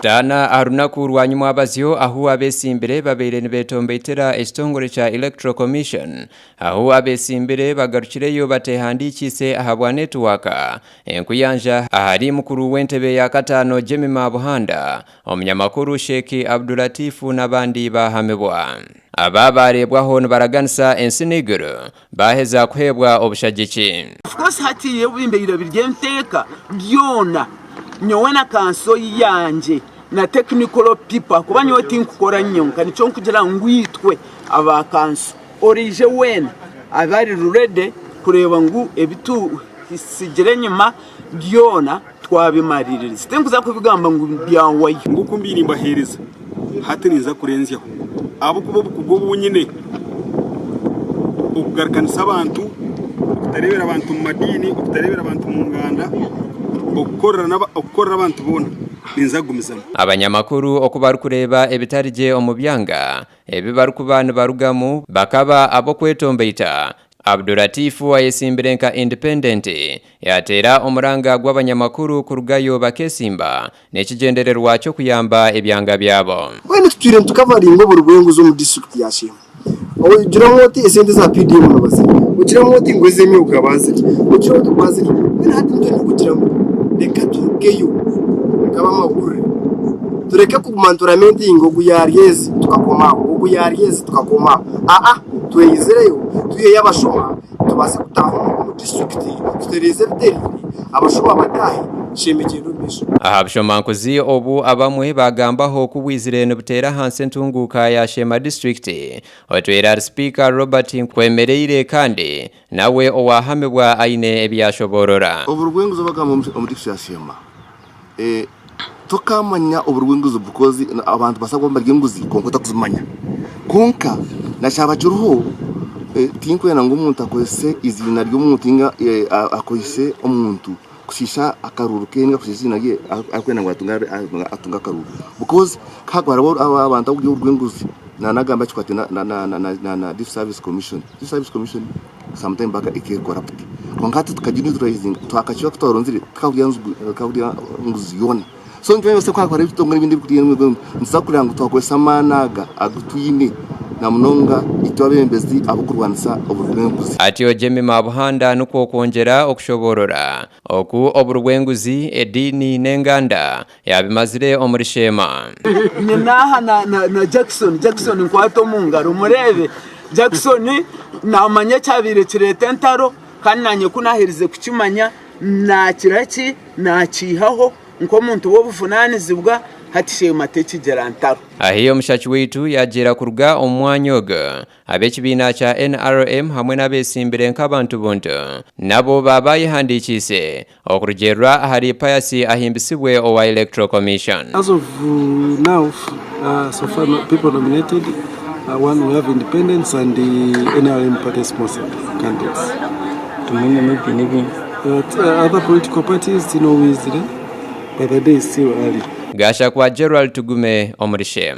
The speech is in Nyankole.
Taana aha runaku rwa nyimwabazyo ahu abetsimbire babaire nibetombeitera ekitongore kya Electoral Commission ahu abetsimbire bagarukireyo batehandikiise ahabwa netiwaaka enkuyanja ahari mukuru w'entebe ya kataano Jemimah Buhanda, omunyamakuru Sheikh Abdulatif n'abandi bahamibwa. Aba baareebwaho nibaraganisa ensi n'eiguru baaheza kuheebwa obushagiki. Of course hati ebimbeire biri enteeka byona nyowe na kanso yangye na technical people ahakuba nyowe tinkukora nyenka nikyo nkugira ngu itwe aba kanso oraije weena abe ari ready kureeba ngu ebitusigire enyima byona twabimaririza tinkuza kubigamba ngu byahwayo. Nk'oku mbaire nimbaheereza, hati ninza kurenzyaho, ahabw'okuba obukugu obu nyine, okugarukanisa abantu, okutareebera abantu mu madiini, okutareebera abantu mu nganda, okukorera abantu boona, ninza kugumizamu. Abanyamakuru oku barikureeba ebitari gye omu byanga ebi barikuba nibarugamu bakaba ab'okwetomboita, Abdulatif ayetsimbire nka Independent yateera omuranga gw'abanyamakuru kurugayo bakesimba n'ekigyendererwa ky'okuyamba ebyanga byabo. Mbwenu tutwire nitukavaringa oburi bw'enguzi omu disiturikiti ya Sheema. Ogiramu oti esente za PDM nibazirya, ogiramu oti ngu ez'emyoga baazirya, ogiramu oti baazirya. Mbwenu hati nitwe nitukugira ngu reka turugeyo nk'abamahurire tureke kuguma nituramentinga ogu yaarya ezi tukakoma aho, ogu yaarya ezi tukakoma aho. Aa tweyizireyo twiheyo abashuma tubaase kutaaha omu disiturikiti tutereeze ebitereire abashuma bataahe Sheema egyende omu maisho. Aha bushomankuzi obu abamwe baagambaho ku bwizire nibuteera ahansi entunguuka ya Sheema disiturikiti, otwire ahari sipiika Robert Nkwemereire kandi nawe owaahamibwa aine ebi yaashoboorora. Oburi bw'enguzi obagamba omu disiturikiti ya Sheema Tokamanya oburi bw'enguzi because abantu nibabaasa kuba nibarya enguzi kwonka otakuzimanya. Kwonka na kyaba kiriho tinkwenda ngu omuntu akozese eiziina ry'omuntu ninga akozese omuntu kushiisha akaruuru ke ninga kushiisha eiziina rye arikwenda ngu atunge akaruuru because ku hariho abantu abarikugira oburi bw'enguzi nanagamba ekikwataine na Youth Service Commission. Youth Service Commission sometime back ekaba corrupt kwonka hati tukagi neutralizinga twakakira ku twaronzire tikahurira nguzi yoona so nikyo ku hariho ebitongore ebindi ebirikurya nituza kureba ngu twakozesa amaani aga agu twine na munonga itwe abebembezi ab'okurwanisa oburi bw'enguzi. Atyo Jemimah Buhanda nikwo kwongyera okushoboorora oku oburi bw'enguzi, ediini n'enganda yaabimazire omuri Sheema. Nyine aha na Jackson, Jackson nkwata omu ngaro mureebe. Jackson naamanya ekyabaire kireeta entaro kandi naanye ku naaherize kukimanya naakira ki, naakiihaho nk'omuntu w'obuvunaanizibwa hati Sheema tekigira ntaro. Ahi omushaki waitu yaagiira kuruga omu mwanya ogu, Ab'ekibiina kya NRM hamwe n'abetsimbire nk'abantu buntu nabo baaba bayehandiikiise okurugiirira ahari Pius Ahimbisibwe owa Electoral Commission. As of now, so far people nominated, one we have independents and the NRM party sponsored candidates. But other political parties, tino wizire, but the day is still early. Gashakwa Gerald Tugume omuri Sheema.